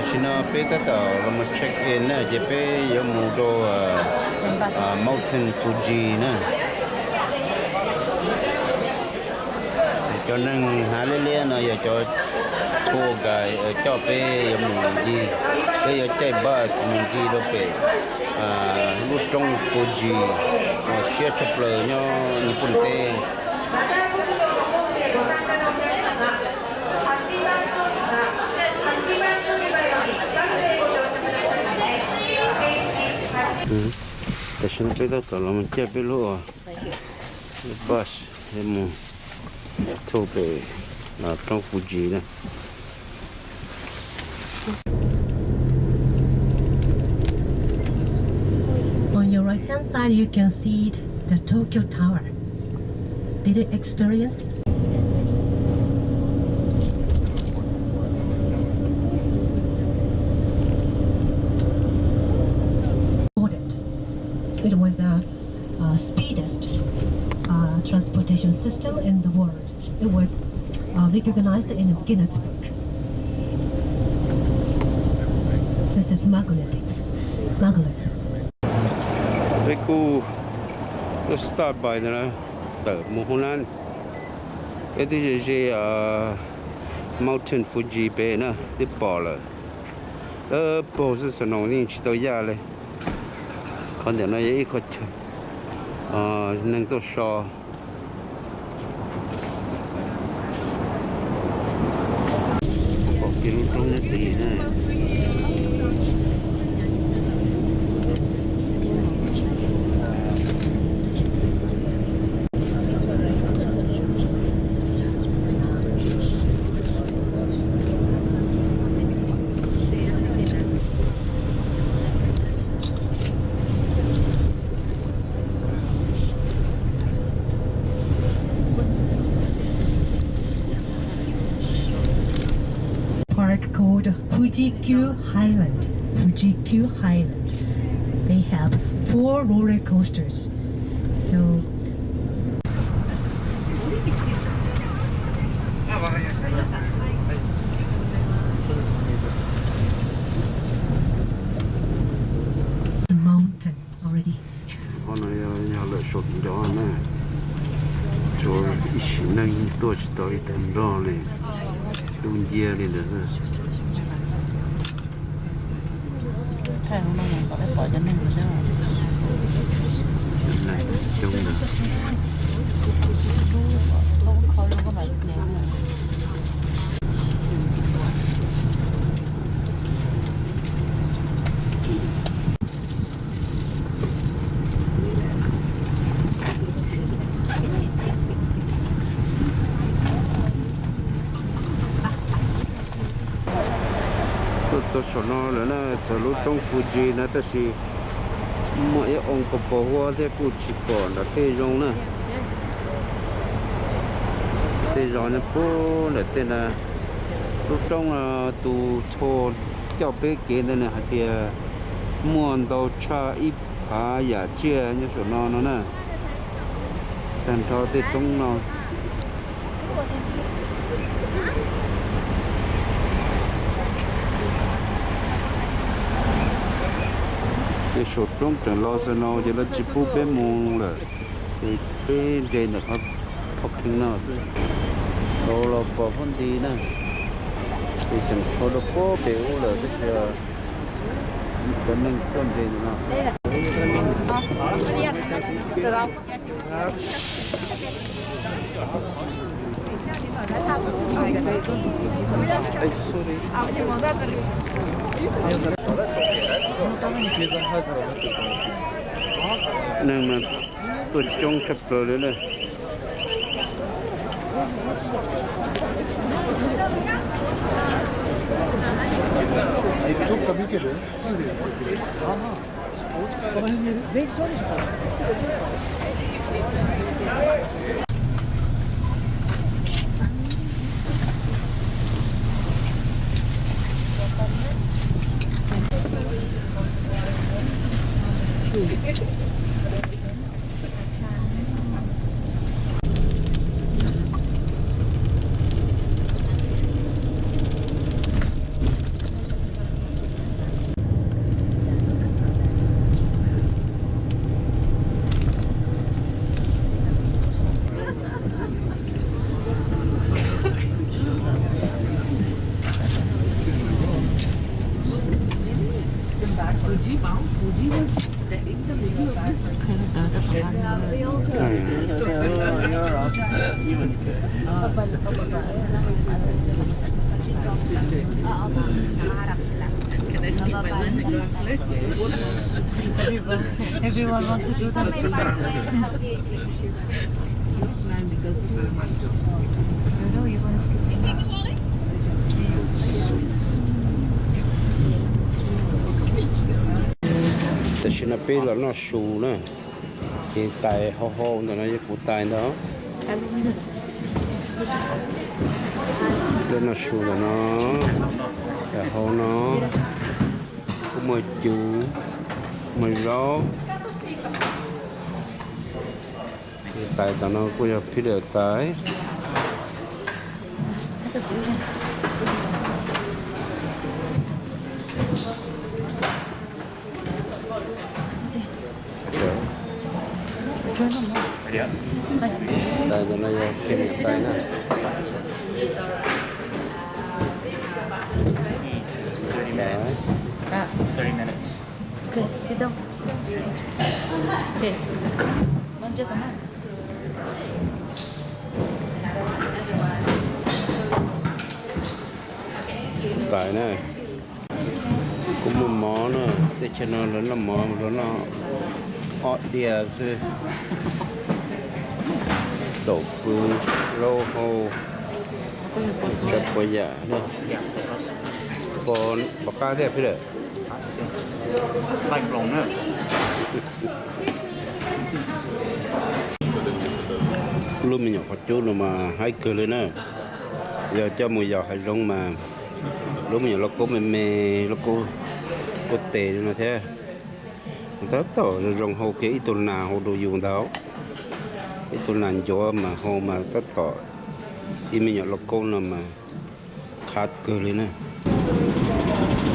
Tam sim no peb tab tom los mus check in na, ces peb yuav mus rau Mountain Fuji na. Cov neeg hnav liab liab no yog cov tour guide coj peb yuav mus ncig, peb yuav caij bus mus ncig rau pem lub roob Fuji uas siab tshaj plaws nyob Nyij Pooj teb. Tam sim no peb tab tom los mus caij peb lub bus mus through pem roob Fuji na. On your right hand side, you can see it, the Tokyo Tower. Did you experience it? It was the uh, speedest uh, transportation system in the world. It was uh, recognized in Guinness Book. This is maglev. Maglev. Peb kuj tuaj stop by ntawm no, tawm mus hauv na. Peb twb ze ze Mountain Fuji pem na, twb pom lawm. Pag xwb, snow yeej tsis tau yaj li. Qhov ntawm no yog ib qho chaw neeg tuaj so. Pom kiag lub roob nyob tid na. Park called Fuji-Q Highland. Fuji-Q Highland. They have four roller coasters. So the mountain already. Qhov no yog lawm saum nrov na, tsuas ib sim neej tuaj tsis tau ib tag nroj li, dub nciab li ntawd. Coob ntawd. Tuaj txog saum no lawm na, txog lub roob Fuji na, tab sis muaj ib oo pos pos huab thiab kuj tsis pom nram tej zoo na. Tej zos nyob puag nram tej na, lub roob no tus tour coj peb kev ntawd nws hais tias muaj ntau tshaj ib phav yam tsiaj nyob saum no no na. Tag nrho tej roob no. Ces saum roob tseem los snow ces lawv tsis pub peb mus lawm, ces peb nres ntawm qhov parking no xwb. Tau los pom huab nti na, ces tseem tshuav rau puag pem ub lawm tab sis cov neeg tuaj nres ntawm no. Neeg mas tuaj coob tshaj plaws li na. Everyone, everyone wants to do that. Tam sim no peb los noj su na, ces tais hau hau ntawm no yog kuv tais ntag. Peb noj su ntawm no, tais hau no kuj muaj cub, muaj zaub. Tais tom no kuj yog Peter tais. Tais tom no yog Kenny tais na. Thirty minutes. Thirty minutes. Okay, sit down. Okay. Tais na, kuj muaj mov na, teb chaws no lawv noj mov lawv noj ob diav xwb. Taum fwv, zaub hau, tso puas yam na. Pom qab thiab peb lawm. Lub me nyuam qhov cub no mas haib kawg li na. Yog coj mus yos hav zoov mas lub me nyuam lauj kaub me me, lauj kaub kuj tes li no thiab. Tab tom zoo zoo hau kiag ib tug nas hau rau yus ntag. Ib tug nas ncuav mas hau mas tab tom ib me nyuam lauj kaub no mas qab kawg li na.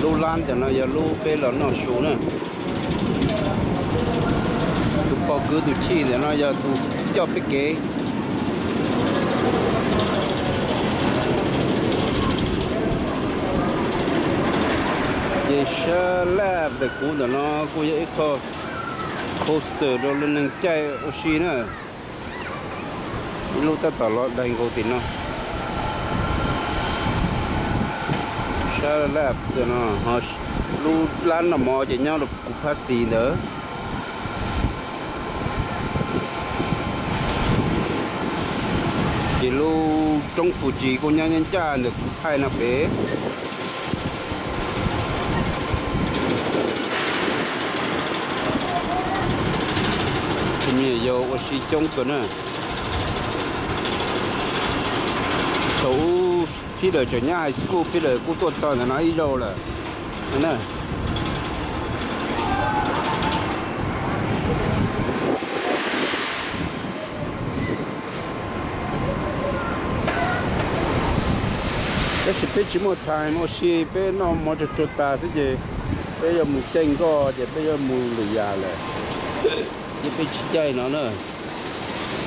Lub lab ntawm no yog lub peb los noj su na. Tus pog kwv tus chij ntawm no yog tus coj peb kev. Ces sab laj ntawm kuv ntawm no kuj yog ib qho poster rau lub neeg caij ua si na. Ib lub tab tom los daig nkaus tim no. Sab laj ntawm no, lub lab noj mov ces nyob rau kuv phab xis ntawd. Ces lub roob Fuji kuj nyob ncaj ncaj ntawm kuv thaij no pem. Tus me nyuam yaus ua si coob kawg na. Thaum ub Peter tseem nyob high school, Peter kuj tuaj txog ntawm no ib zaug lawm na. Tab sis peb tsis muaj time ua si, peb noj mov tsuag tsuag tas xwb ces peb yuav mus caij nkoj ces peb yuav mus lwm yam lawm. Ces peb tsis caij no na,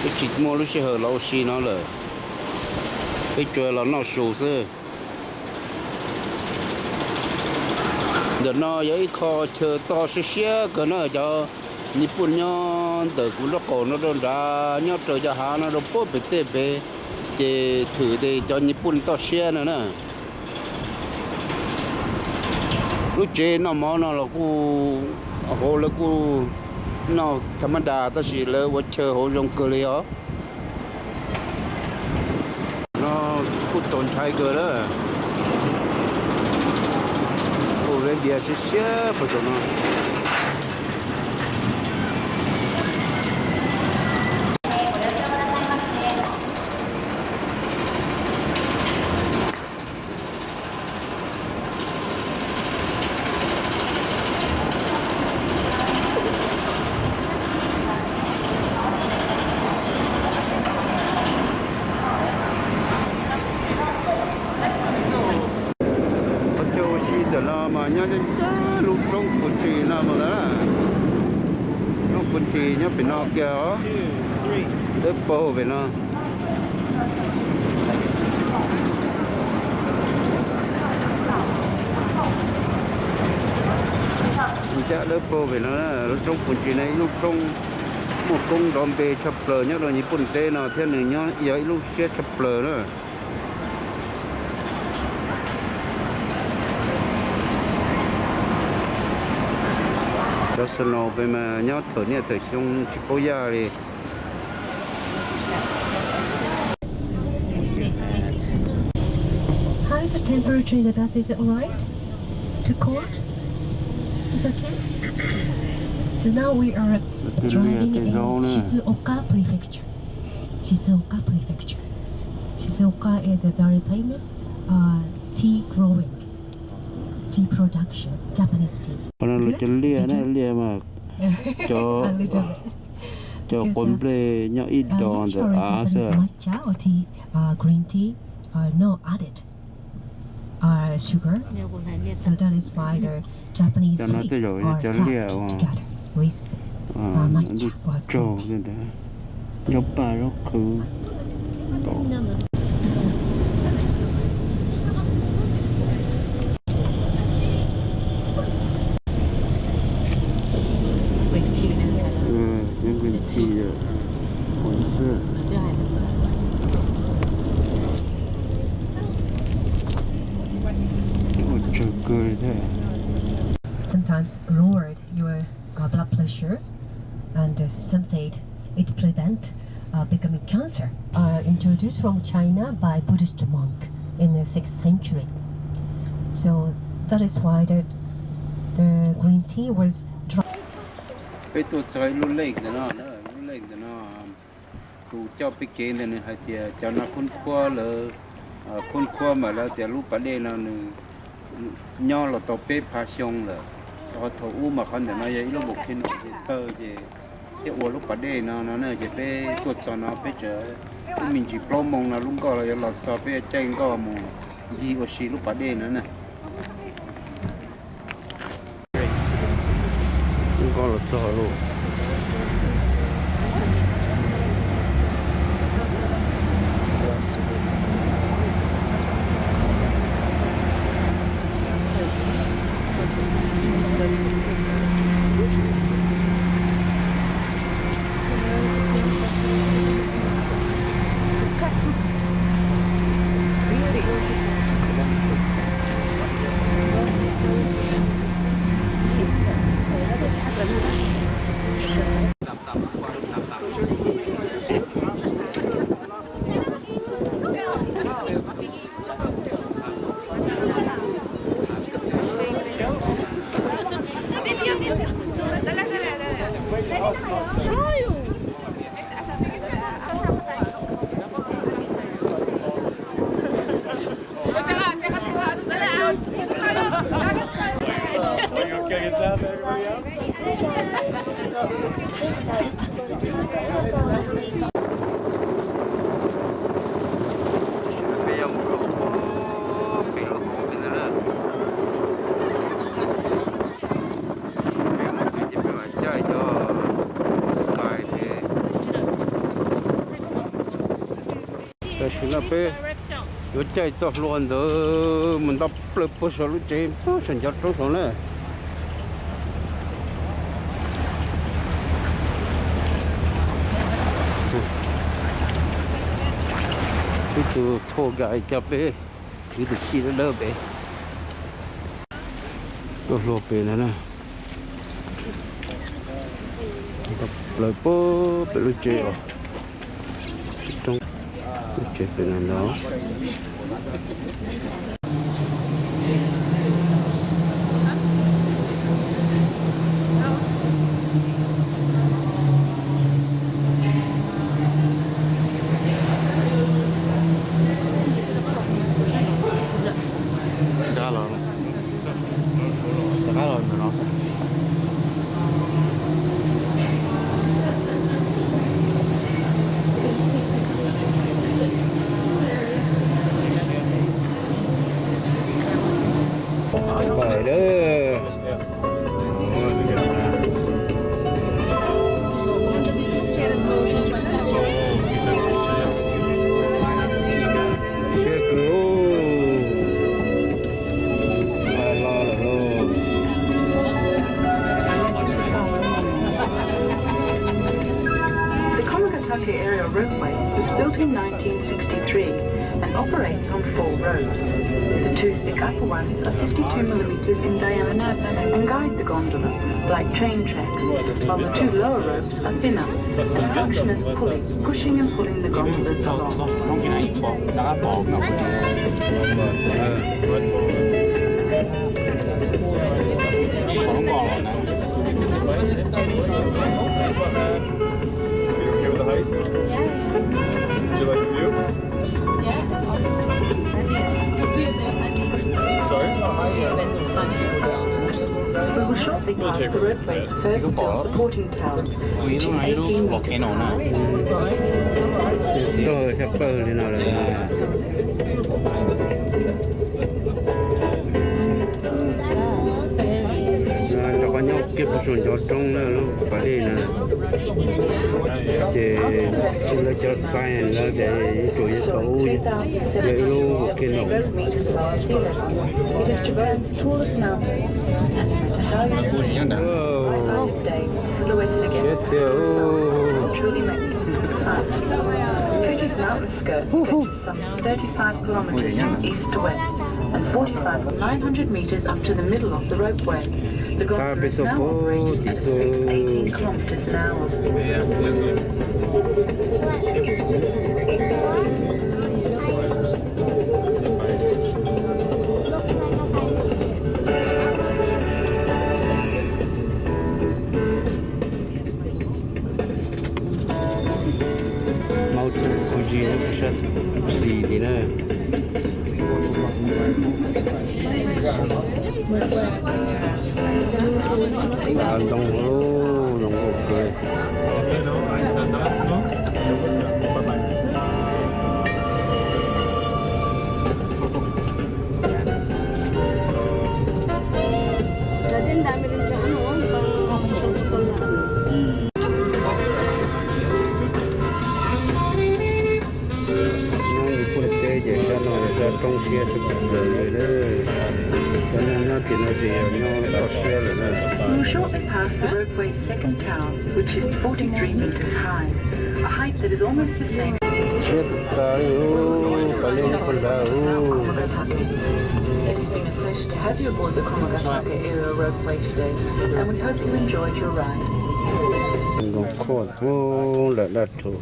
peb tsis muaj lub sij hawm los ua si no lawm, peb tsuas los noj su xwb. Ntawm no yog ib qho chaw toj siab siab kawg na, cov Nyij Pooj nyob ntawm kuv nraub qaum no rau nrad, nyob raws cov hav no rau puag pem tej pem, ces thwm tias cov Nyij Pooj toj siab no na. Lub tsev noj mov no los kuj, hauv lawv kuj noj tha mab das tab sis lawv ua chaw hauv zoo kawg li os. No kuj txaus ntshai kawg lawm. Kuj ve diav siab siab puag saum no. Qhov chaw ua si ntawm no mas nyob ncaj ncaj lub roob Fuji no mas lawm. Roob Fuji nyob pem no kiag os. Twb paug pem no. Caj dawb paug pem no, lub roob Fuji no ib lub roob muaj koob nrov npe tshaj plaws nyob rau Nyij Pooj teb no thiab nws nyob yog ib lub siab tshaj plaws na. Cov snow pem mas nyob thawm niaj thawm xyoo tsis paub yaj li. How is the temperature in the bath? Is it all right? Too cold? It's okay? So now we are driving in Shizuoka Prefecture. Shizuoka Prefecture. Shizuoka is a very famous uh, tea growing, tea production, Japanese tea. Qhov no lawv cov liaj na, liaj mas cov, cov quav nplej nyob ib do ntawm av xwb. Matcha or tea, uh, green tea, are not added uh, sugar. So that is why the Japanese sweets are served together with uh, matcha or green tea. Zaub paj zaub qhwv. Green tea, qhov xwb. Ua tsawg kawg li thiab. Sometimes lowered your uh, blood pressure, and uh, some said it prevent uh, becoming cancer. Uh, introduced from China by Buddhist monk in the sixth century. So that is why the, the green tea was dry. Peb tuaj txog ib lub lake ntawm no, lub lake ntawm no. Tus coj peb kev ntawd nws hais tias cov no khub khuab lawv, khub khuab mas lawv tias lub pas dej no nws nyob los tau peb phav xyoo lawm. Ho thaum ub mas qhov ntawm no yog ib lub volcano ces tawg ces thiaj ua lub pas dej no no na. Ces peb tuaj txog no peb tseem ib me ntsis plaub moo no lub nkoj los yuav los txog, peb yuav caij nkoj mus ncig ua si lub pas dej no na. Nkoj los txog lawm. Tam sim no peb yuav caij txoj hlua ntawd mus nto plaws puag saum lub tsev puag saum ncov roob saud na. Ib tug tour guide coj peb, ib tug txij dawb dawb pem, txoj hlua pem ntawd na. Nto plaws puag pem lub tsev os. Roob, lub tsev pem no ntag. Rov qab los, rov qab los ntawm no xwb. Ropeway was built in nineteen sixty-three and operates on four ropes. The two thick upper ones are fifty-two millimeters in diameter and guide the gondola like train tracks, while the two lower ropes are thinner and function as a pulley, pushing and pulling the gondolas along. You okay with the height? Yeah, yeah. Do you like the view? Yeah, it's awesome. I think it could be a bit, I think, sorry? Could be a bit sunny, to be honest. We will shortly pass the ropeway's first steel supporting tower, which is eighteen meters high. Tuaj xyov pawg li no lawm. Rov qab nyob kiag puag saum ncov roob na, lub pas dej na, ces lawv cov science lawv tias yuav tsum yog tau ub, yog ib lub volcano. It is Japan's tallest mountain and the highest peak by light of day, silhouetted against the setting sun. Truly magnificent sight. Fuji's mountain skirt stretches some thirty-five kilometers from east to west and forty-five or nine hundred meters up to the middle of the ropeway. The gondola is now operating at a speed of eighteen kilometers an hour. Mount Fuji nyob sab xis li na. Ntoo, ntoo kawg. Nyob li pug teb ces sab no yog sab roob siab tshaj plaws li na. Cov neeg nyob tim no ces yog nyob toj siab lawm na. We'll shortly pass the ropeway's second tower, which is forty-three meters high, a height that is almost the same. Siab tas tas li, pas dej nyob puag nrad. It has been a pleasure to have you aboard the Komagatake Aerial Ropeway today, and we hope you enjoyed your ride. Nkoos khuaj, lawm daj rhuv.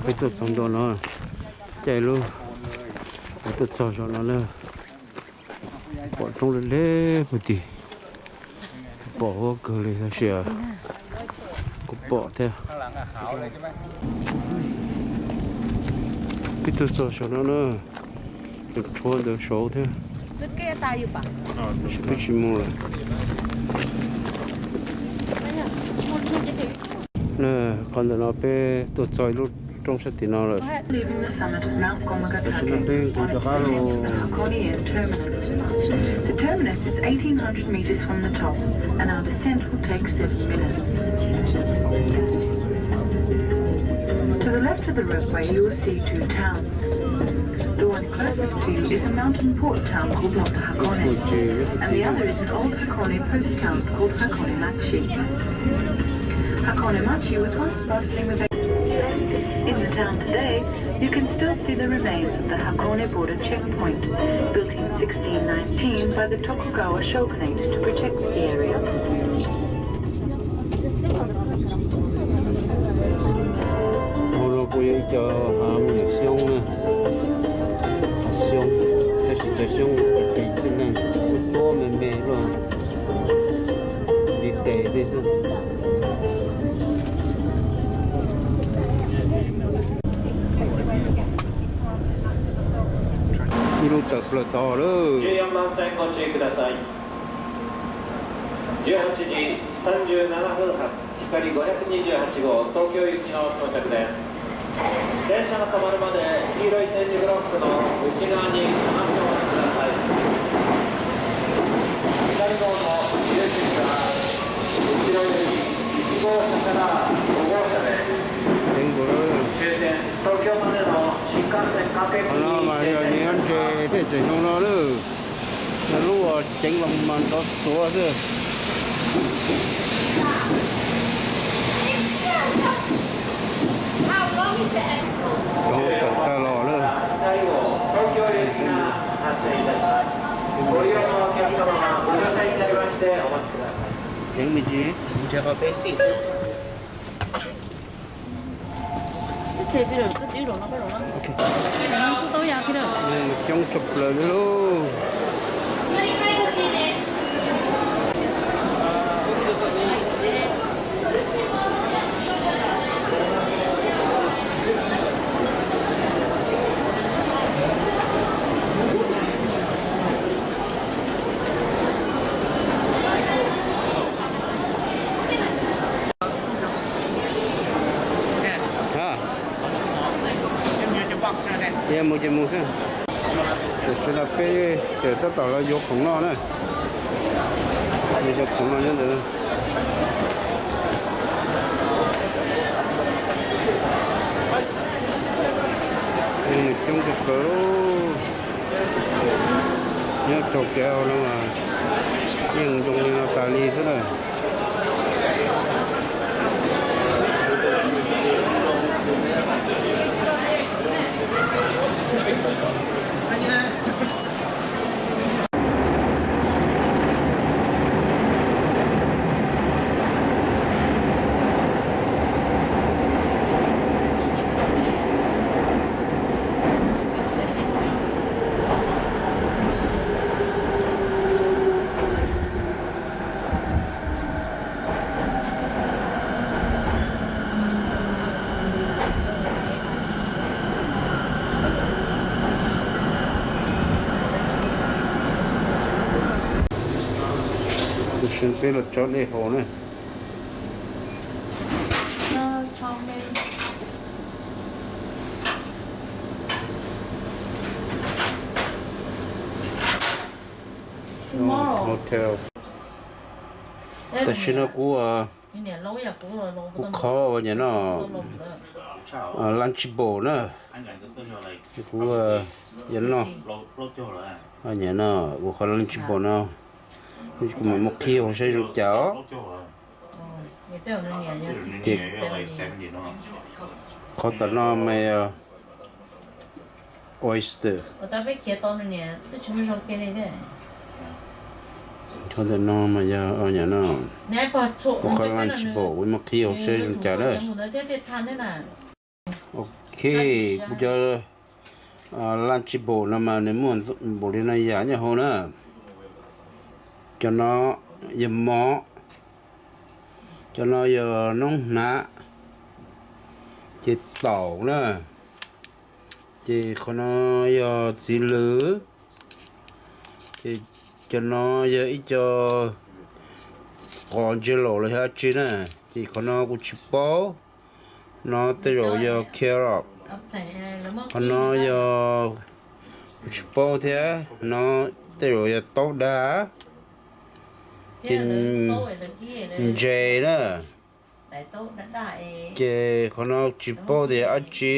Peb tuaj txog ntua no, caij lub, peb tuaj txog saum no na, pom roob deb deb puag tim, pom huab kawg li tab sis kuv pom thiab. Peb tuaj txog saum no na, tus rhuav ntawd saud thiab, tab sis peb tsis mus lawm. Qhov ntawm no peb tuaj txog ib lub roob sab tim no lawm. Leaving the summit of Mount Komagatake on its descent to the Hakone Inn terminus. The terminus is eighteen hundred meters from the top, and our descent will take seven minutes. To the left of the ropeway, you will see two towns. The one closest to you is a mountain port town called Mount Hakone, and the other is an old Hakone post town called Hakone Machi. Hakone Machi was once bustling with activity. In the town today, you can still see the remains of the Hakone border checkpoint, built in sixteen nineteen by the Tokugawa Shogunate to protect the area. Hauv no kuj yog ib co hav me nyuam xyoob na, hav xyoob, tab sis cov xyoob qis qis xwb ne, tuab me me luaj li tes tej xwb. Ib lub tawm plaws tod lawm. じゅうはちじさんじゅうななふん発、ひかりごひゃくにじゅうはち号、東京行きの到着です。電車が止まるまで黄色い点字ブロックの内側に下がってお待ちください。ひかり号の自由席は後ろよりいち号車からご号車です。終点、東京までの新幹線各 Qhov no mas yog nyob nres tej tseem zoo no lawm. Lub ceev los mas nrov xuav xwb. Cov tawm tag los lawm. Ceev me ntsis. Coob tshaj plaws li lauj. Mus ces mus xwb. Tam sim no peb tseem tab tom los yuav khoom noj na. Yuav khoom noj nyob ntawd. Nws coob kawg kawg. Nyob rau kev no mas yeej zoo li no tas li xwb na. Peb los tso dej haus na. Hotel. Tam sim no kuv, kuv kho ua nyam no, Lunchable na. Kuv, yog no, nyam no kuv kho Lunchable no, kuv mam muab qhib hauv saib zoo cas os. Ces qhov tom no mas yog oyster. Qhov tom no mas yog, nyam no, kuv kho Lunchable, kuv muab qhib hauv saib zoo cas na. Ok, kuv cov Lunchable no mas nws muaj npaum li no yam nyob hauv na. Cov no yog mov, cov no yog noob hnab, ces taum na, ces qhov no yog txiv lws, ces cov no yog ib co qos Jello los yog dab tsi na, ces qhov no kuv tsis paub. No tej zaum yog carrot, qhov no yog, kuv tsis paub thiab. No tej zaum yog taub dag, ces ntses na. Ces qhov no tsis paub tias dab tsi,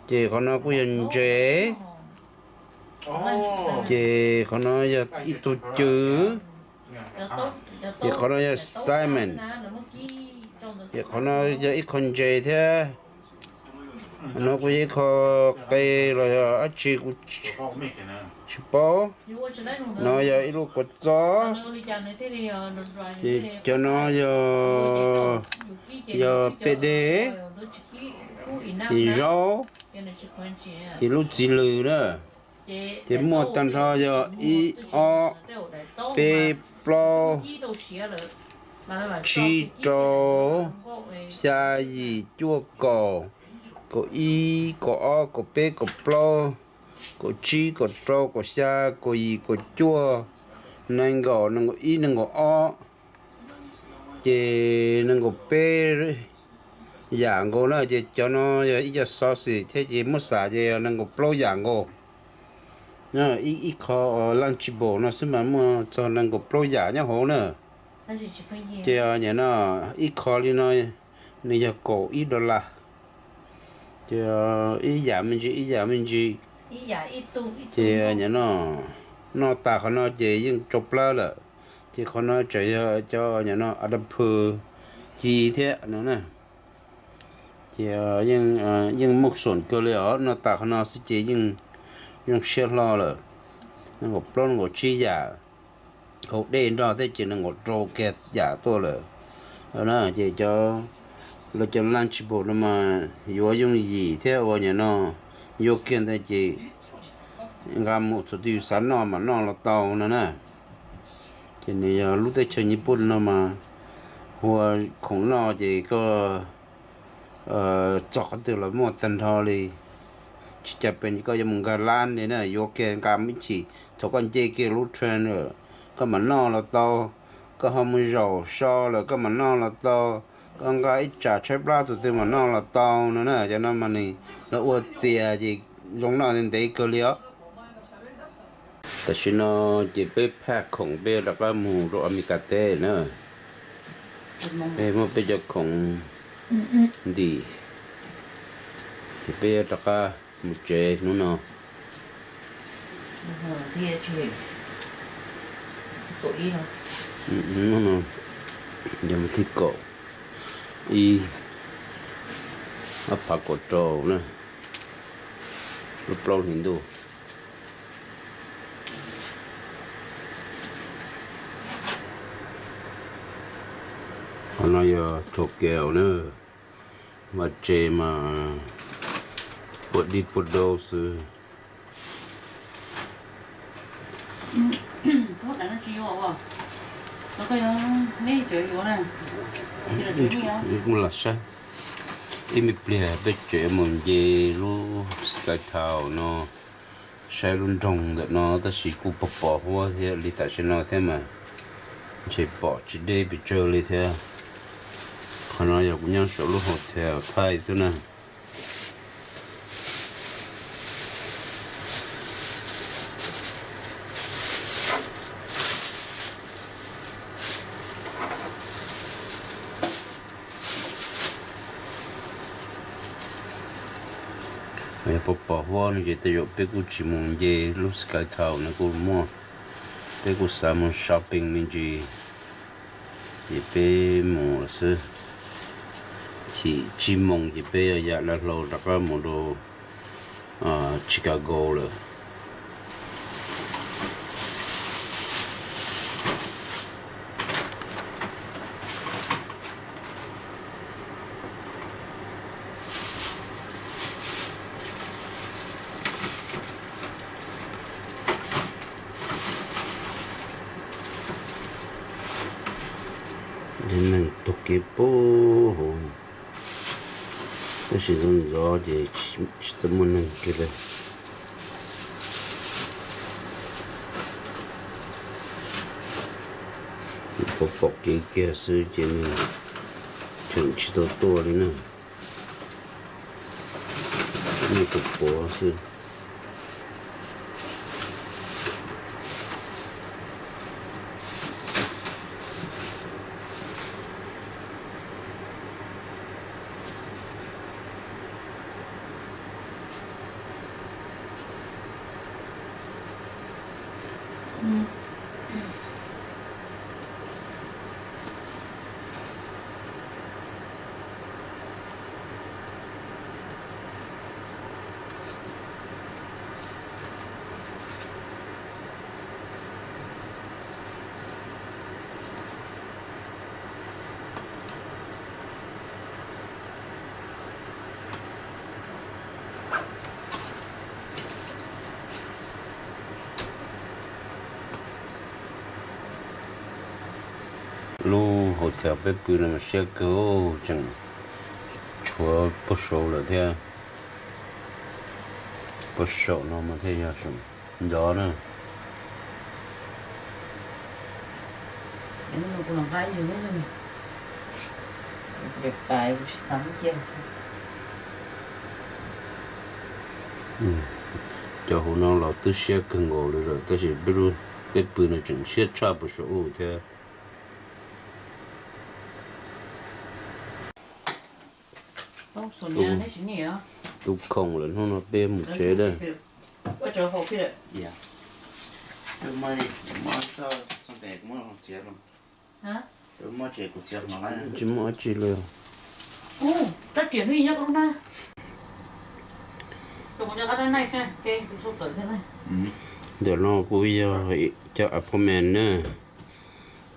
ces qhov no kuj yog ntses, ces qhov no yog ib tug cw, ces qhov no yog salmon, ces qhov no yog ib qho ntses thiab. No kuj yog ib qho qe los yog dab tsi kuv tsis paub. No yog ib lub kua txob, ces cov no yog, yog peb dej, ces zaub, ces lub txiv lws na. Ces muaj tag nrho yog ib, ob, peb, plaub, tsib, rau, xya, yim, cuaj, kaum, kaum ib, kaum ob, kaum peb, kaum plaub, kaum tsib, kaum rau, kaum xya, kaum yim, kaum cuaj, nees nkaum, nees nkaum ib, nees nkaum ob, ces nees nkaum peb yam nkaus na. Ces cov no yog ib co sausage thiab, ces muab xav ces yog nees nkaum plaub yam nkaus. Ib, ib qho Lunchable no xwb mas muaj txog nees nkaum plaub yam nyob hauv na. Ces nyam no ib qho li no nws yog kaum ib dollar. Ces ib yam me ntsis ib yam me ntsis. Ces nyam no Noj tas qhov no ces yeej tsau plab lawm, ces qhov no tseem yog cov nyam no a da pw ci thiab no na. Ces yeej muaj xoom kawg li os, noj tas qhov no xwb ces yeej zoo siab hlo lawm. Nees nkaum plaub nees nkaum tsib yam, haus dej nrog thiab ces nees nkaum rau kiag yam tuaj lawm na. Ces cov, lawv cov lunchable no mas yuav yooj yim thiab ua nyam no, yuav kiag ntawd ces nqa mus thaum twg yus xav noj mas noj los tau no na. Ces nws yog lub teb chaws Nyij Pooj no mas hu ua khoom noj ces koj txog qhov twg los muaj tag nrho li. Tsis cas pes koj yuav mus nkag lab li na, yuav kiag nqa mus ib chim, thaum koj nce kiag lub train lawm koj mam noj los tau, koj ho mus zaum so lawm koj mam noj los tau, koj nqa ib tsam tshaib plab tus twg mam noj los tau no na. Cov no mas nws lawv ua txias ces zoo noj ntev kawg li os. Tam sim no ces peb phaj khoom peb rov qab mus rau Amelikas teb na. Peb muab peb cov khoom ntim, ces peb rov qab mus tsev hnub no. Hnub no yog mus thib kaum ib, ob phav kaum rau na, lub plaub hlis ntuj. Qhov no yog Tokyo na, vaj tse mas puas dib puas daub xwb. Kuj lam saib ib me pliag peb tseem mus nce lub Sky Tower no, saib lub nroog ntawm no tab sis kuj pom pom huab thiab li tam sim no thiab mas ntshe pom tsis deb pes tsawg li thiab. Qhov no yog kuv nyob saum lub hotel Thaib xwb na. Yog pom pom huab no ces tej zaum peb kuj tsis mus nce lub Sky Tower no, kuj muaj, peb kuj xav mus shopping me ntsis, ces peb mus lawm xwb. Chim tsib moos ces peb yuav ya dab hlau rov qab mus rau Chicago lawm. Neeg taug kev puag hauv, tab sis ntxov ntxov ces tsis tau muaj neeg kiag li. Pom pom kev kiag xwb ces nws tseem tsis tau tuaj li na. Muaj tus puav xwb. Lub hotel peb pw no mas siab kawg, tseem tshuav puag saud lawm thiab. Puag saum no mas thiaj yog saum ncov na. Cov hauv no los twb siab kawg nkaus li lawm, tab sis peb pw no tseem siab tshaj puag saum ub thiab. Tu khoom lawm, hnub no peb mus tsev lawm. Tsis muaj dab tsi li. Ntawm no kuj yog cov apartment na,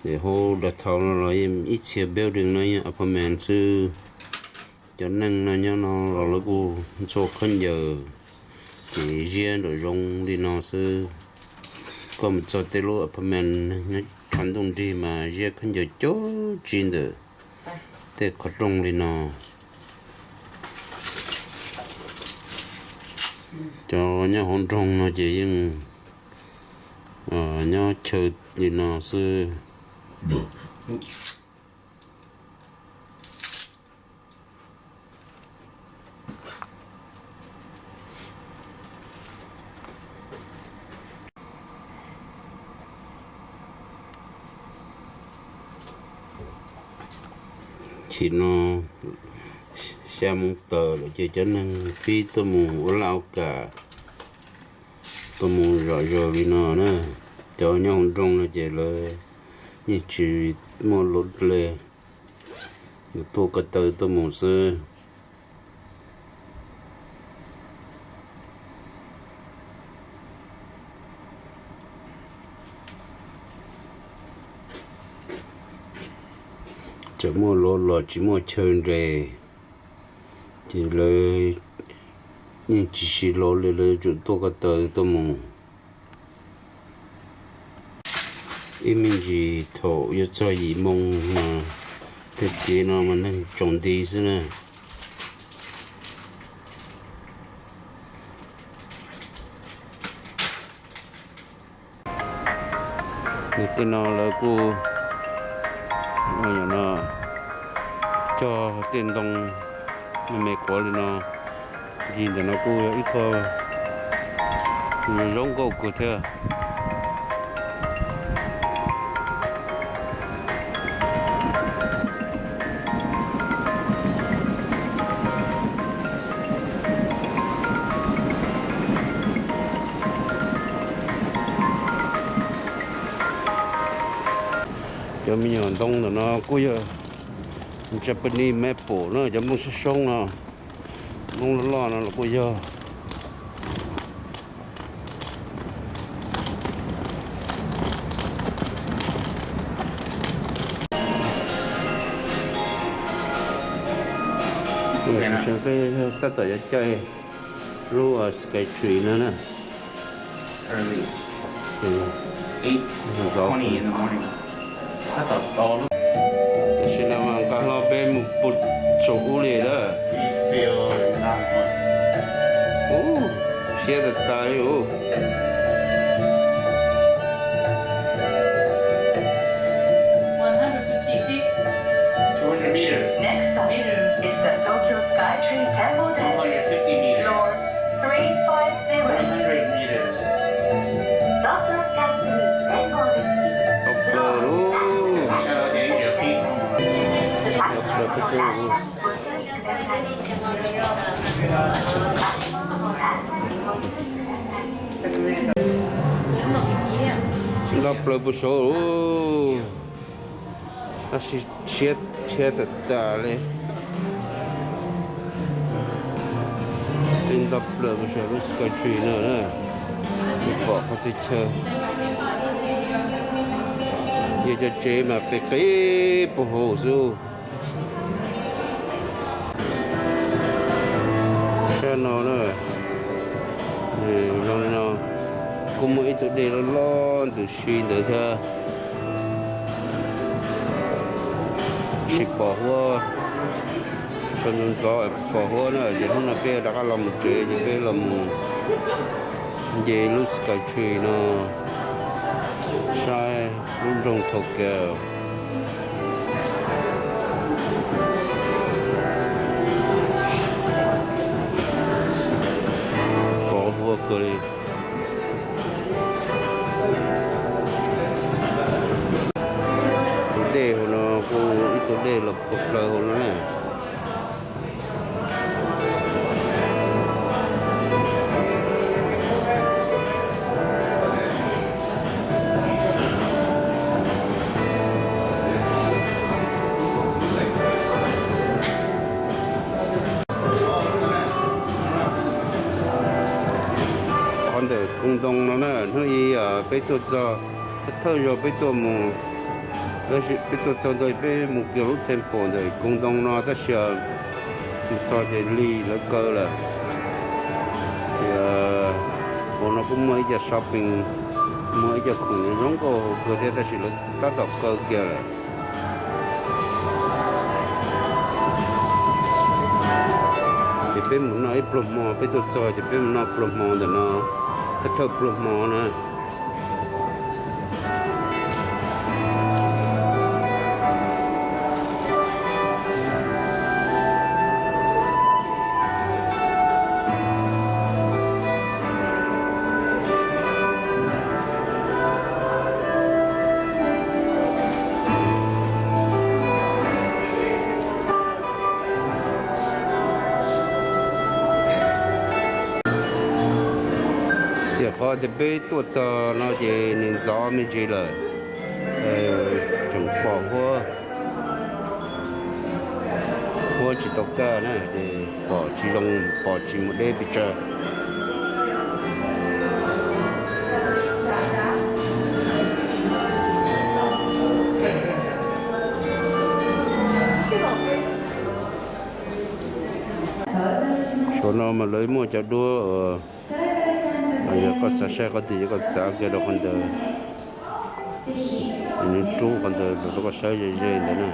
ntawm hauv dav thaus no los ib txhia building no yog apartment xwb. Cov neeg no nyob no los lawv kuj ntxhua khaub ncaws, ces ziab nraum zoov li no xwb. Koj mus txog tej lub apartment nyob tshav ntuj nrig mas ziab khaub ncaws coob tsis ntawm tej qhov rooj li no. Cov nyob hauv nroog no ces yeej nyob chaw li no xwb. Chim no xya moo tawm lawm ces cov neeg pib tuaj mus ua laj ua kam, tuaj mus zom zaws li no na. Cov nyob hauv nroog no ces lawv yeej tsis muaj lub dle, tuaj ko taw tuaj mus xwb. Tseem muaj los los tsis muaj chaw nres, ces lawv yeej tsis siv los li, lawv tsuas tuaj ko taw tuaj mus. Ib me ntsis thaum yuav txog yim moo mas tej kev no mas neeg tsaus nti xwb na. Tej no lawv kuj cog tej ntoo me me quav li no, ncig ntawm no kuj yog ib qho zoo nkauj kawg thiab. Cov me nyuam ntoo ntawm no kuj yog Japanese maple na, cov nplooj soob soob no, nplooj loj loj no los kuj yog. Tab tom yuav caij lub Skytree no na. Tam sim no mas nqa hlo peb mus pw saum ub li lawm. Ub, siab tas tas li ub. Next stop is the Tokyo Skytree Temple Dancing Floor three five zero. Tau plaws lawm. Tau plaws puag saud lawm. Tab sis siab tas tas li. Peb nto plaws mus saum lub Skytree no na, pom qhov txhia chaw. Yog cov tsev mas pem qis puag hauv xwb. Sab no na, zoo li no, kuj muaj ib tug dej loj loj ntws si ntawd thiab. Tsis pom huab, tsaus ntuj ntxov pom huab na, ces hnub no peb rov qab los mus tsev ces peb los mus nce lub Skytree no saib lub nroog Tokyo. Pom huab kawg li. Tus dej hauv no kuj ib tug dej los puag plaws hauv no na. Ntawm koog ntoo no na, hnub ib peb tuaj txog, thawj zaug peb tuaj mus, peb tuaj txog ntawd peb mus kiag lub temple ntawm koog ntoo no tab sis mus txog ces lig lawv kaw lawm. Ces hauv no kuj muaj ib co shopping, muaj ib co khoom zoo nkauj hauv kawg thiab tab sis lawv tab tom kaw kiag lawm. Ces peb mus noj ib pluag hmo, peb tuaj txog ces peb mus noj pluag hmo ntawm no, thawj thawj pluag hmo na. Tiam qhov tias peb tuaj txog no ces nws ntxov me ntsis lawm, tseem pom huab, huab tsis tau kaj na ces pom tsis zoo, pom tsis mus deb pes tsawg. Saum no mas lawv muaj cov duab, yog koj xav saib qhov twg ces koj txav kiag rau qhov ntawd, nws rub qhov ntawd rau koj saib ze ze ntawd na.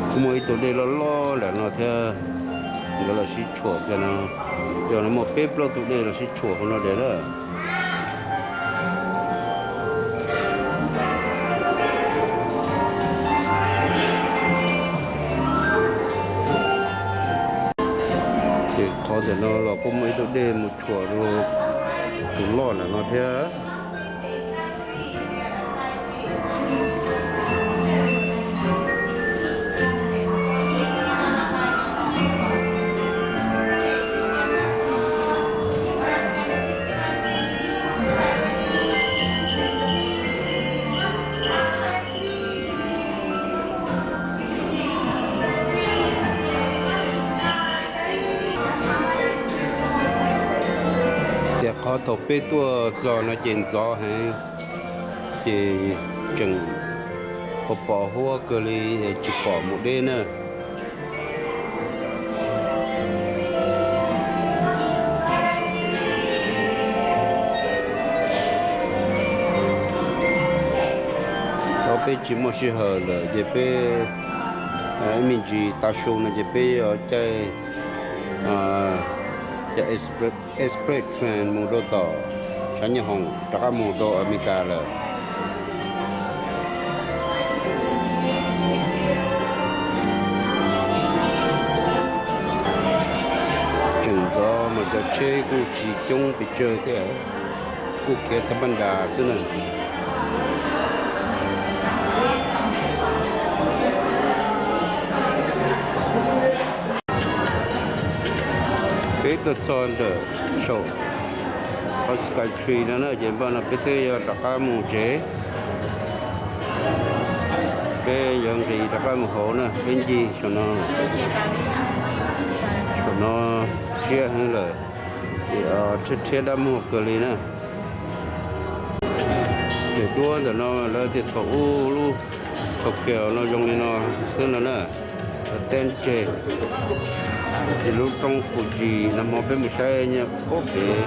Kuj muaj ib tug dej loj loj ntawm no thiab, nkawd los sib tshuam kiag no, yog no muaj peb plaub tug dej los sib tshuam hauv no lawm. Ces qhov ntawm no los kuj muaj ib tug dej mus tshuam rau tus loj ntawm no thiab. Xiam qhov thaum peb tuaj txog no ces ntxov heev, ces tseem pom pom huab kawg li, tsis pom mus deb na. Thaum peb tsis muaj sij hawm lawm ces peb ib me ntsis tav su no ces peb yuav caij, caij express train mus rau tom sab Nyab Hoos rov qab mus rau Amelikas lawm. Tseem ntxov mas cov tsheb kuj tsis coob pes tsawg thiab, kuj khiav tag npaj nras xwb na. Peb tuaj txog ntawm saum qhov Skytree no na ces npaj no peb twb yuav rov qab mus tsev. Peb yuav nqis rov qab mus hauv na, peb ncig saum no, saum no siab heev lawm, ces rhiab rhiab dab muag kawg li na. Ces duab ntawm no lawv tias thaum ub lub, thaum kiag no zoo li no xwb no na, lawv teb tseg. Ces lub roob Fuji nag hmo peb mus saib nyob puag pem,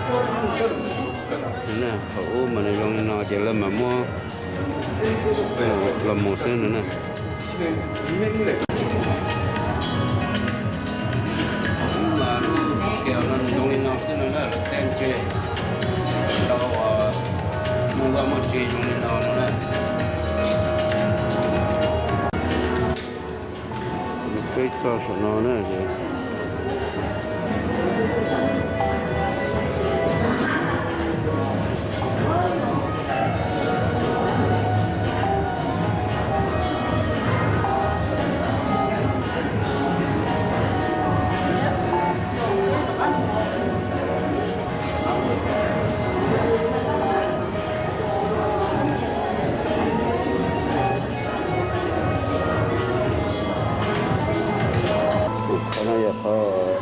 thaum ub mas nws zoo li no ces lawv mam muab los mus xwb no na. Mas lub kiag no nws zoo li no xwb no na, lawv teb tseg, tsis tau muaj vaj muaj tsev zoo li no no na. Peb txog saum no na ces Qhov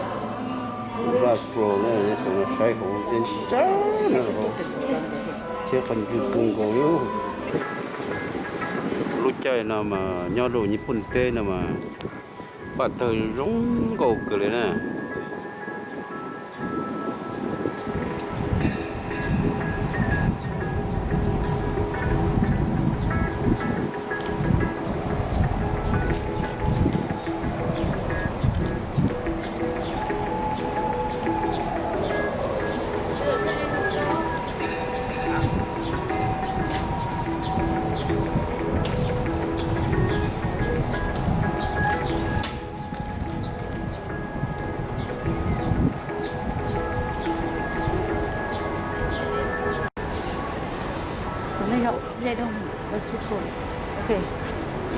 Glass Pro na, saib hauv ncaj ncaj na, thiab qhov ntswg kawg nkaus li. Lub caij no mas nyob rau Nyij Pooj teb no mas paj tawg zoo nkauj kawg li na.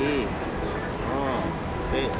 Ib, ob, peb.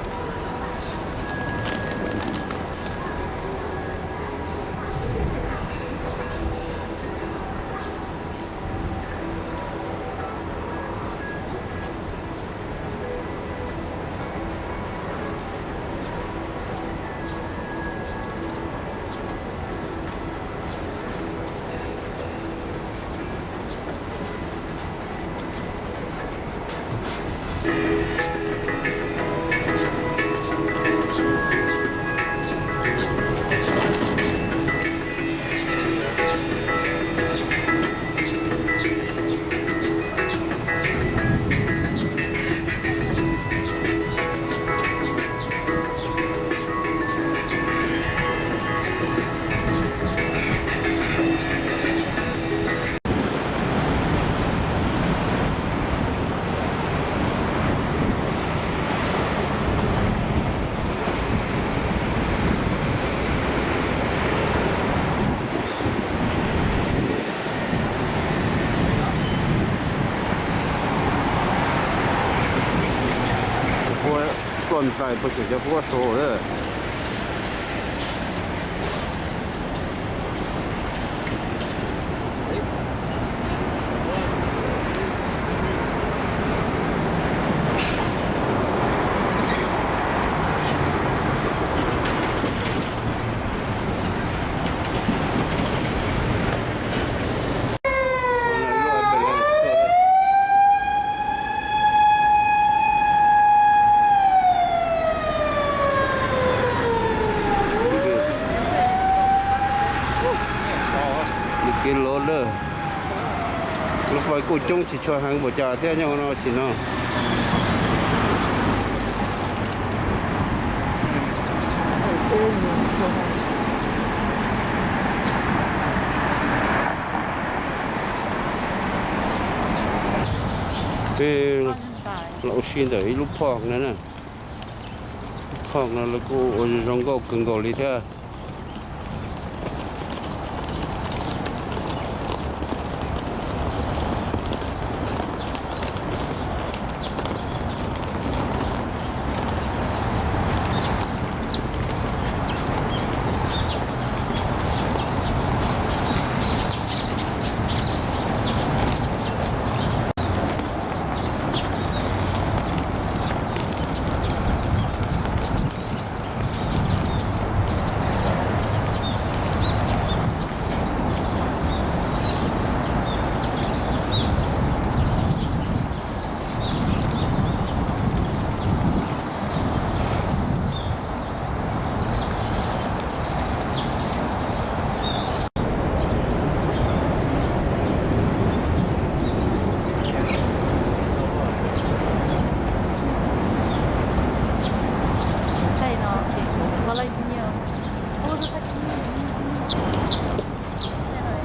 Ploj ntais puas tseem cov huab sau lawm. Nws kev lov lawm. Lub fais kuj coob tsis tshua heev npaum cas thiab nyob no tsis no. Peb los ua si ntawm ib lub park no na. Lub park no lawv kuj ua zoo nkauj kawg nkaus li thiab.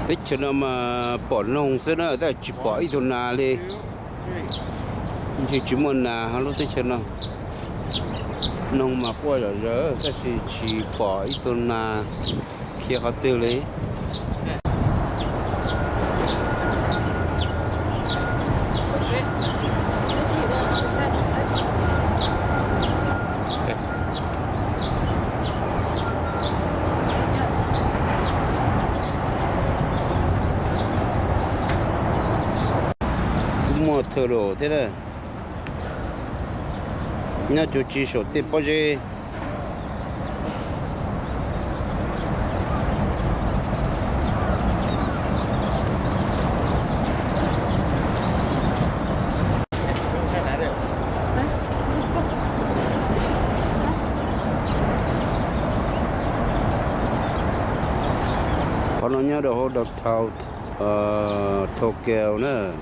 Teb chaws no mas pom noog xwb na, tab sis tsis pom ib tug nas li. Ntshe tsis muaj nas lub teb chaws no. Noog mas quaj zom zaws tab sis tsis pom ib tug nas khiav qhov twg li. Kuj muaj thawj los thiab na. Nyob cuag tsis saum tej pob zeb. Qhov no nyob rau hauv downtown Tokyo na.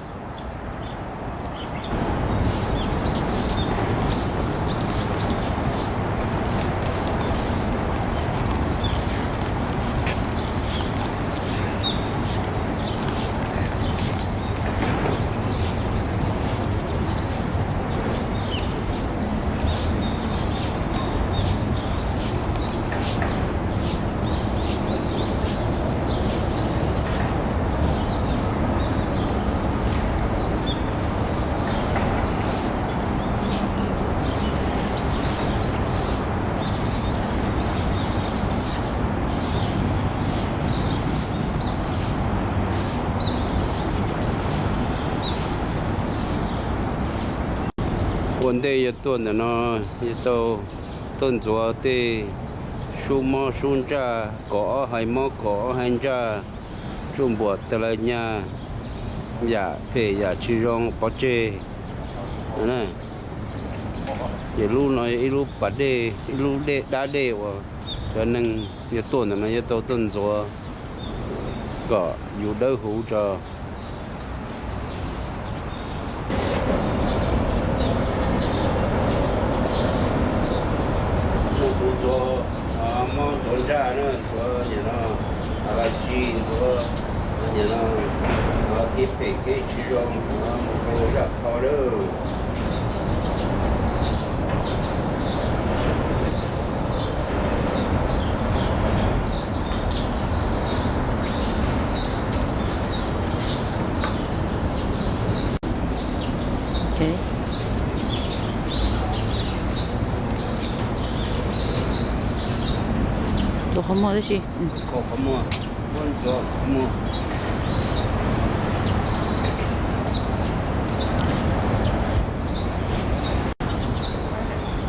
Ua ntej yuav tuaj ntawm no, yuav tau tuaj ntxuav tej sub mob sub ntsaj, kom ob hais mob kom ob hais ntsaj, tsuj npuam tas lawv nyaj, yam phem yam tsis zoo pov tseg. Ces lub no yog ib lub pas dej, ib lub dej, dab dej uas cov neeg yuav tuaj ntawm no yuav tau tuaj ntxuav kom yus dawb huv tso. Kuv ntxuav mob ntxuav ntsaj na, ntxuav nim no alaji, ntxuav nim no kev phem kev tsis zoo mus rau zaj kho lawm. Tua qhov muag tib si. Tua qhov muag, muab ntxuav qhov muag.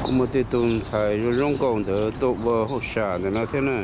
Kuj muaj tej tug ntxhais zoo zoo nkauj ntawd tuaj ua hauj sam ntawm no thiab na.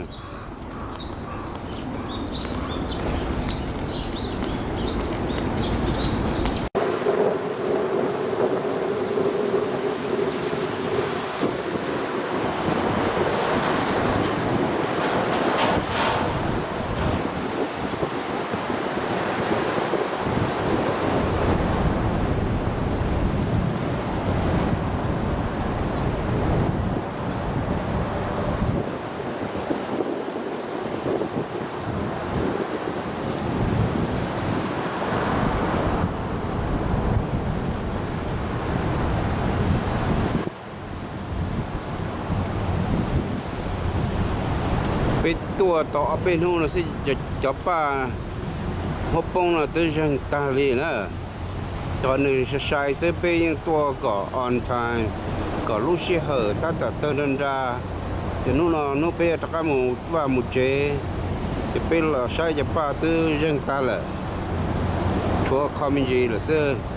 Peb tuaj tau ob peb hnub no xwb, cov paj huab poob no twb zeeg tag li na. Cov nws sai sai xwb, peb yeej tuaj kom on time, kom lub sij hawm tab tom tawg nra nra. Ces hnub no hnub peb yuav rov qab mus vaj mus tsev, ces peb los saib cov paj twb zeeg tag lawm, tshuav kho me ntsis lawm xwb.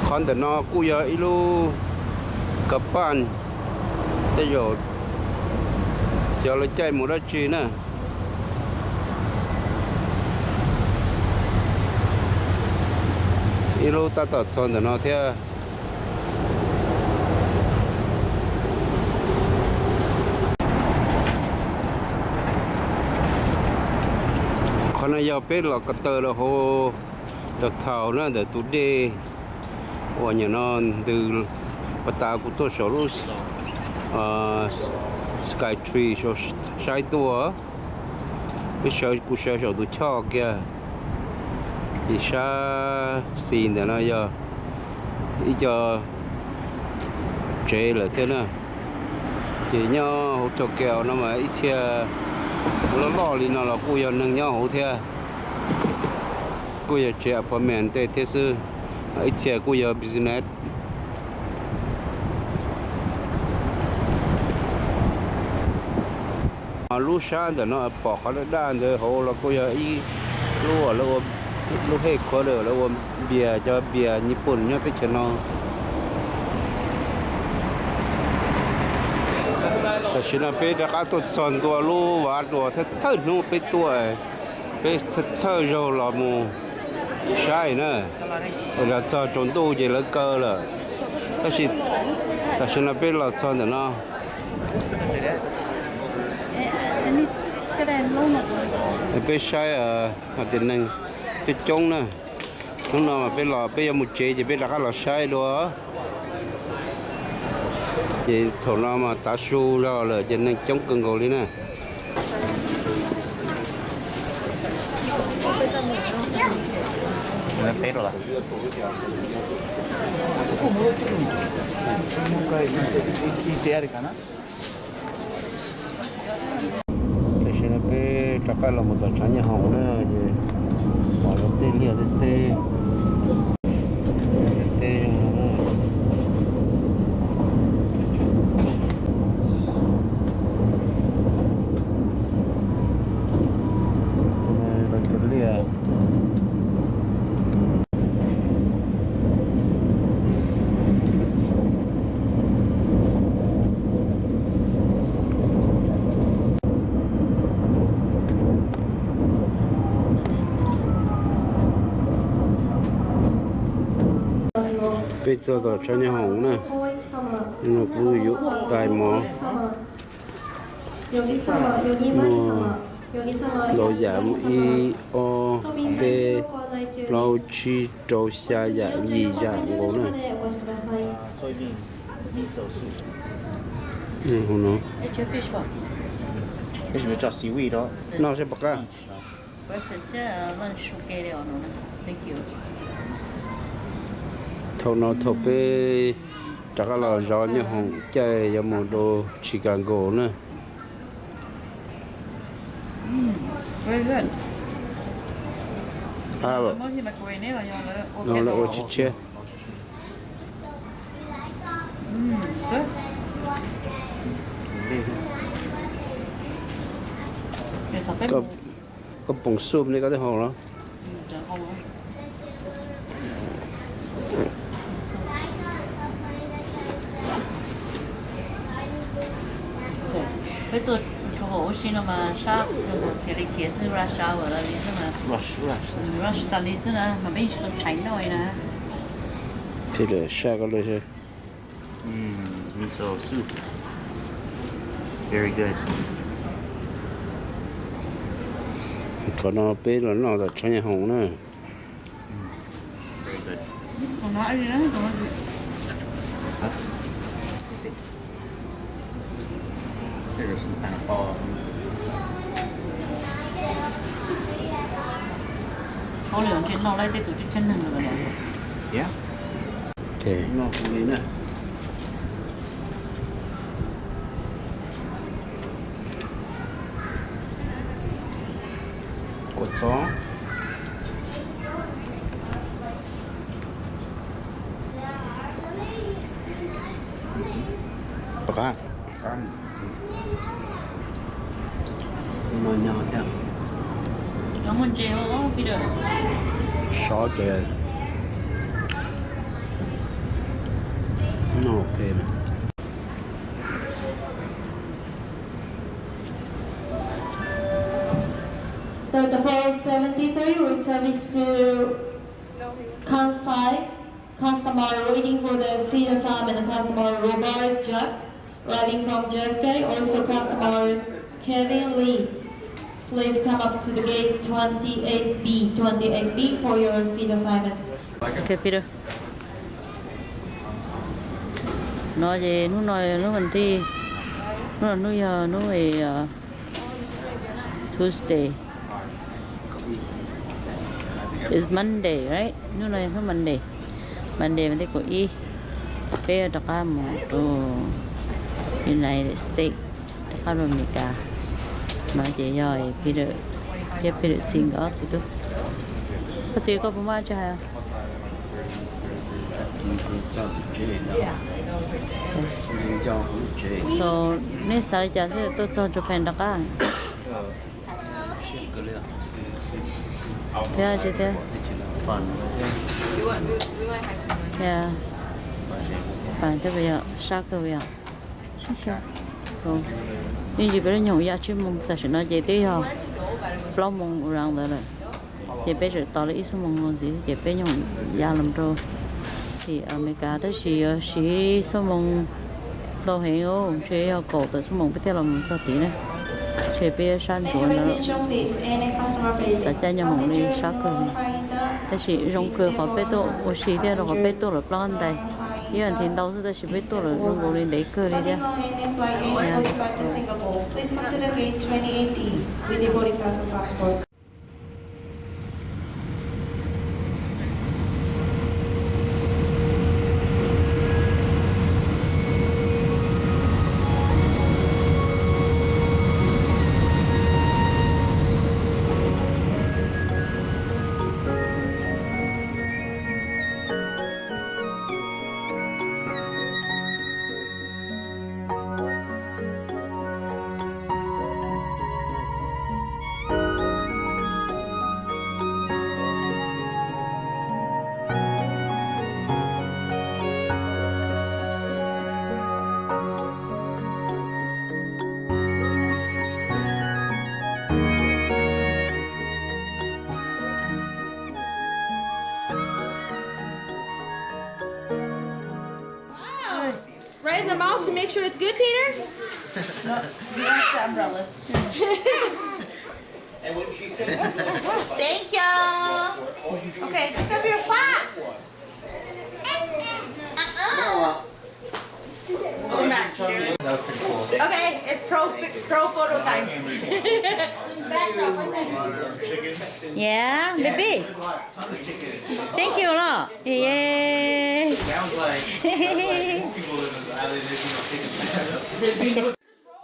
Qhov ntawm no kuj yog ib lub kav paj, tej zaum xyov lawv caij mus dab tsi na. Ib lub tab tom txog ntawm no thiab. Qhov no yog peb los ko taw rau hauv downtown na, ntawm tus dej uas nim no ntws pas tas kuv tuaj saum lub Skytree saib tuaj. Peb sawv, kuv sawv saum tus choj kiag, ces sab xis ntawm no yog ib co tsev lawm thiab na. Ces nyob hauv Tokyo no mas ib txhia loj loj li no los kuj yog neeg nyob hauv thiab, kuj yog tsev apartment tej thiab xwb, ib txhia kuj yog business. Lub sab ntawm no pom qhov daj daj ntawd hauv los kuj yog ib lub, lub headquarter lawv ua npias, cov npias Nyij Pooj nyob teb chaws no. Tam sim no peb rov qab tuaj txog ntua lub vav dua thawj thawj hnub peb tuaj, peb thawj zaug los mus saib na, los txog tsaus ntuj ces lawv kaw lawm. Tab sis tam sim no peb los txog ntawm no, peb saib hais tias neeg coob coob na. Hnub no mas peb los peb yuav mus tsev ces peb rov qab los saib dua. Ces thaum no mas tav su los lawm ces neeg coob kawg nkaus li na. Tam sim no peb rov qab los mus tom tshav nyob hoom na, ces pom lawv tej liaj tej teb, tej teb zoo no. Lawv cov liaj. Peb txog tom tshav nyob hoom na, no kuj yuav tais mov. Muaj ntau yam, muaj ib, ob, peb, plaub, tsib, rau, xya yam, yim yam nkaus na. Noj seb puas qab. Thaum no thaum peb rov qab los zov nyob hoom caij yuav mus rau Chicago na. Qab lawm, no lawv ua tshiab tshiab. Koj poom soup ne koj twb haus los? Peb tuaj rau hauv ub si no mas sab kawg nkaus, khiav li khiav xwb, rush hour tas li xwb mas. Rush, rush tas li xwb na, mas peb yeej tsis tau tshaib noj li na. Sab koj lawm xwb. Miso soup. It's very good. Qhov no peb los noj tom tshav nyob hoom na. Very good. Hauj lwm ntshe noj laib tej tus tshiab tshiab neeg lawm. Yeah. Ok. Noj kuv li na. Kua txob. Tom qab. Sov ces noj ok. Delta four seventy-three will service to Kansai. Customer waiting for the seat assignment, customer Robert Jack, arriving from J F K. Also customer Kevin Lee. Please come up to the gate twenty-eight B, twenty-eight B for your seat assignment. Ok, Peter. No ces hnub no hnub vas thij, hnub no hnub yog hnub Tuesday. It's Monday, right? Hnub no yog hnub Monday. Monday vas thij kaum ib, peb rov qab mus rau United States, rov qab rau Amelikas. No ces yog Peter thiab Peter txiv nkawd ob txiv tub. Koj txiv koj puas muaj dab tsi hais? So, nej xav li cas xwb tuaj txog Japan rov qab? Xav tsis thiab. Fun thiab puas yog, sab kawg puas yog? Yeej tsis peb lub nyoog ya tsib moos, tam sim no ces twb yog plaub moos ua rau ntawd lawm. Ces peb tseem tos li ib xuab moos ntxiv ces peb nyoog ya los rau Tim Amelikas tab sis yuav siv xuab moos ntau heev, ntshe yog kaum tawm xuab moos peb thiaj los mus txog tid na. Ntshe peb yuav sab ntsuav ntawd, xav caij nyob hoom li sab kawg. Tab sis zoo kawg qhov peb tuaj ua si thiab, rau qhov peb tuaj lawm plaub ntais, ib yam thiv ntau xwb tab sis peb tuaj lawm zoo nkaus li ntev kawg li thiab. Wow. Right in the mouth to make sure it's good, Tater? No, he wants the umbrellas. Thank you. Okay, pick up your flaps. Uh-uh. Welcome back. Okay, it's pro fi- pro photo time. Yeah, baby. Thank you a lot. Yeah.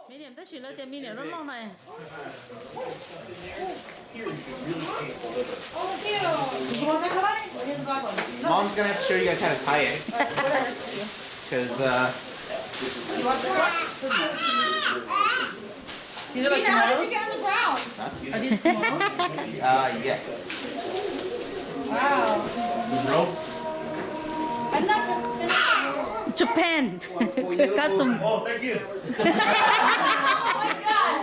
Medium, tab sis lawv tias medium loj loj na. Mom's gonna have to show you guys how to tie it. Because, uh, These are like kimonos? Huh? Are these kimonos? Uh, yes. Wow. These ropes? I'm not gonna Japan custom. Oh, thank you. Oh my God.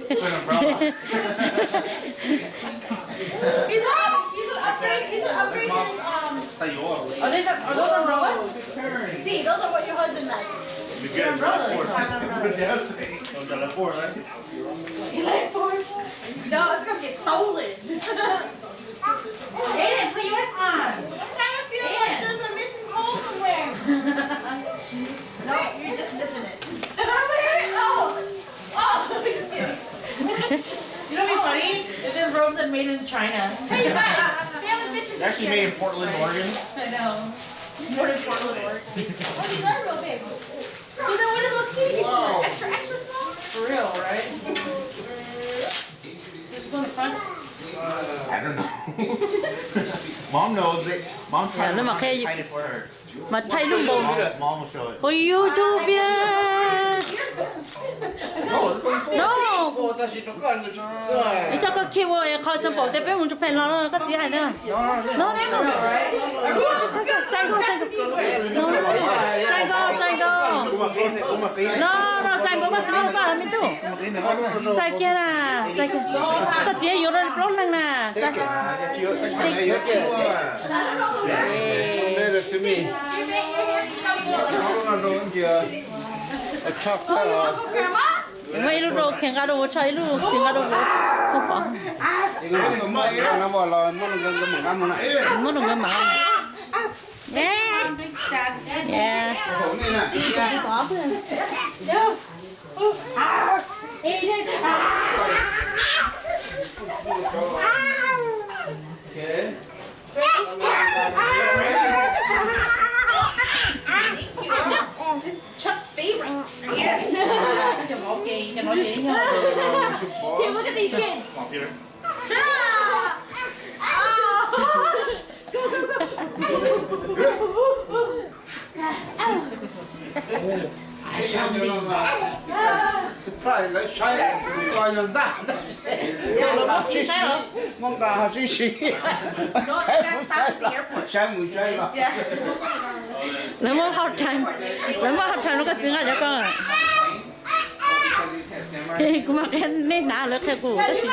It's an umbrella. He's an, he's an upgrade, he's an upgrade in, um, are these, are those umbrellas? Sí, those are what your husband likes. You get umbrellas. Umbrellas. Don't tell the poor, right? You like four? No, it's gonna get stolen. Aiden, put yours on. I'm trying to feel like there's a missing hole somewhere. No, you're just missing it. Oh, oh, just kidding. You know what'd be funny? If this robe said made in China. Hey, you guys, we have a picture. They're actually made in Portland, Oregon. I know. More than Portland, Oregon. Oh, these are real big. So then what are those kitty for? Extra, extra small? For real, right? Just go in the front. I don't know. Mom knows it. Mom tried to find it for her. Mas thaij lub npau. Mom will show it. Ui, YouTube vias. No. Coj koj khi ua qhov xeem pom tias peb mus tsuas pheej los no, koj txiv hais tias. No, no, no. Txais nkaus, txais nkaus. Txais nkaus, txais nkaus. No, no, txais nkaus, koj txiv muab paj los me tub. Txais kiag na, txais kiag. Koj txiv yuav rau plaub leeg na. Txais. Muaj ib lub rau kheev nqa rau ua tshoj, ib lub kheev nqa rau ua tshoj pom. Muab rau nkawd mam. Okay. This is Chuck's favorite. Okay, okay. Okay, look at these kids. Come on, Peter. Go, go, go. Surprise lawv saib ko yog ntag. Lawv muab qhib saib los muab nqa ho sib si. Saib mus saib los. Lawv muab hard time, lawv muab hard time rau koj txiv nqa cov ko. Kuv mam qhia nej hnav, lawv qhia kuv tab sis.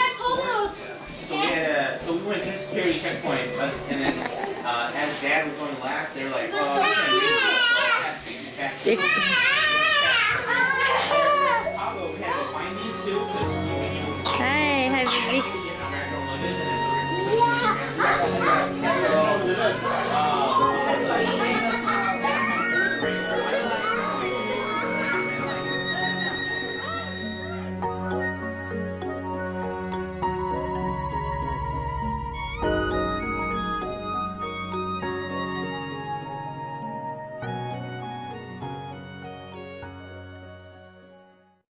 Uh, as dad was going last, they were like, oh, we can't do this. So I had to get back to Chicago. We had to find these two 'cause we were able to Hi, hi, baby.